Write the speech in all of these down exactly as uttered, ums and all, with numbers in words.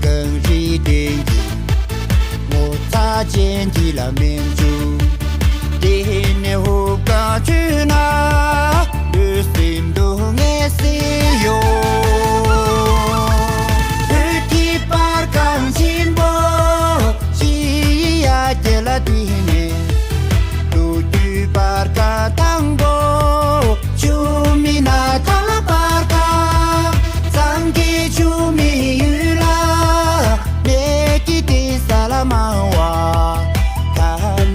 གངས་རི་སྟེང་གི་ངོ་ཚ་ཅན་གྱི་ལ་མན་ཇུ། དེ་ནས་ཧུབ་གང་བྱུང་ན་ལུས་སེམས་སྡུག་བསྔལ་སེལ་ཡོང་། བོད་ཀྱི་པར་ཁང་ཆེན་པོ་ཞི་ཡ་རྒྱལ་ལ་དེ་ནས། ལོ་རྒྱུས་པར་ཁང་དང་པོ། ཆུ་མིག་ན་ཐང་ལ་པར་ཁང་། གཙང་གི་ཆུ་མིག་ཡུལ་ལ། གནས་ཀྱི་དེ་ས་ལ་མང་བ། ད་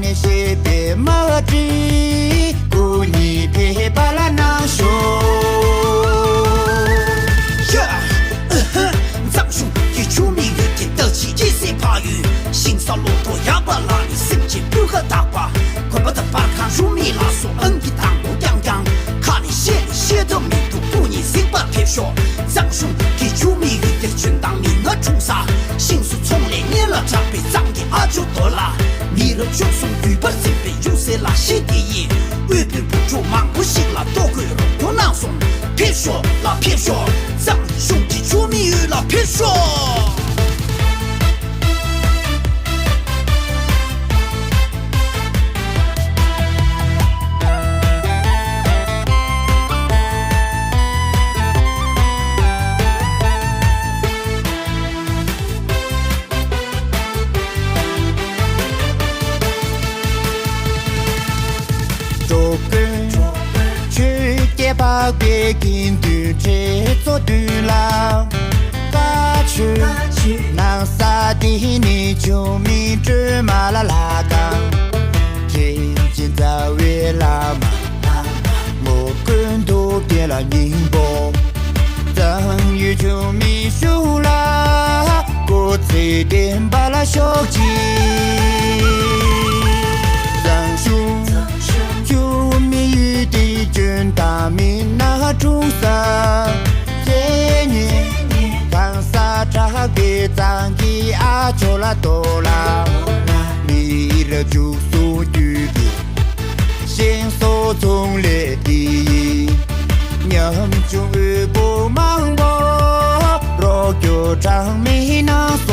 ནི་ཤེས་པའི་མ་བྲིས། སྐུ་ཉིད་ཕེབས་པ་ལ་གནང་ཞོག། ཡ། ཨུ་ཧུ། གཙང་གཞུང་གི་ཆུ་མིག་ཡུལ་གྱི་རྟ་ཆེན་སྐྱེ་སའི་ཕ་ཡུལ། ཞིང་ས་ལོ་ཐོག་ཡག་པ་ལ་ནི་སེམས་ཅན་སྤུས་ཀ་དག་པ། དགོན་པ་དང་པར་ཁང་ཆུ་མིག་ལ་སོགས་ཨང་ཀི་དང་པོ་རྐྱང་རྐྱང་། ཁ་ནས་བཤད་ནས་བཤད་ཐབས་མི་འདུག་སྐུ་ཉིད་གཟིགས་པར་ཕེབས་ཤོག། གཙང་གཞུང་གི་ཆུ་མིག་ཡུལ་དེར་བྱོན་དང་མི་ང་འཁྲུངས་ས། ཞིང་སོ་ཚོང་ལས་གཉེར་ལ་གྲགས་པའི་གཙང་གི་ཨ་ཇོ་རྡོ་ལ། མི་རབས་བཅུ་གསུམ་གུས་པར་འཛིན་པའི་ཡུལ་སྲས་ལ་ཞེས་དེ་ཡིས། དབུས་པའི་བུ་ཕྲུག་མང་པོ་ཞིག་ལ་ལྟོ་གོས་རོགས་སྐྱོར་གནང་སོང་། ཕེབས་ཤོག་ལ་ཕེབས་ཤོག། གཙང་གཞུང་གི་ཆུ་མིག་ཡུལ་ལ་ཕེབས་ཤོག། འགྲོ་ཀུན་ཆོས་བརྒྱད་འཕགས་པའི་དགེ་འདུན་གྲོས་ཚོགས་མདུན་ལ། བཀའ་ཆོས་གནང་ས་འདི་ནི་ཆུ་མིག་སྒྲོལ་མ་ལ་ལྷ་ཁང་། དྲིན་ཅན་རྩ་བའི་བླ་མ་ངོ་ཀུན་ཐུགས་རྗེ་ལ་སྙིང་པོ། གཙང་ཡུལ་ཆུ་མིག་གཞུང་ལ་སྐུ་ཚེ་བརྟན་པ་ལ་ཤོག་ཅིག། གཙང་གཞུང་ཆུ་མིག་ཡུལ་དེ་བྱོན་དང་མི་སྣ་འཁྲུངས་ས། ཁྱེད་ཉིད་གང་ས་དྲག་པའི་གཙང་གི་ཨ་ཇོ་ལ་རྡོ་ལ། མི་རབས་བཅུ་གསུམ་བརྒྱུད་པའི་ཞིང་སོ་ཚོང་ལས་དེ་ཡིས། ཉམ་ཆུང་དབུལ་པོ་མང་པོ་རོགས་སྐྱོར་གྲངས་མེད་གནང་སོང་།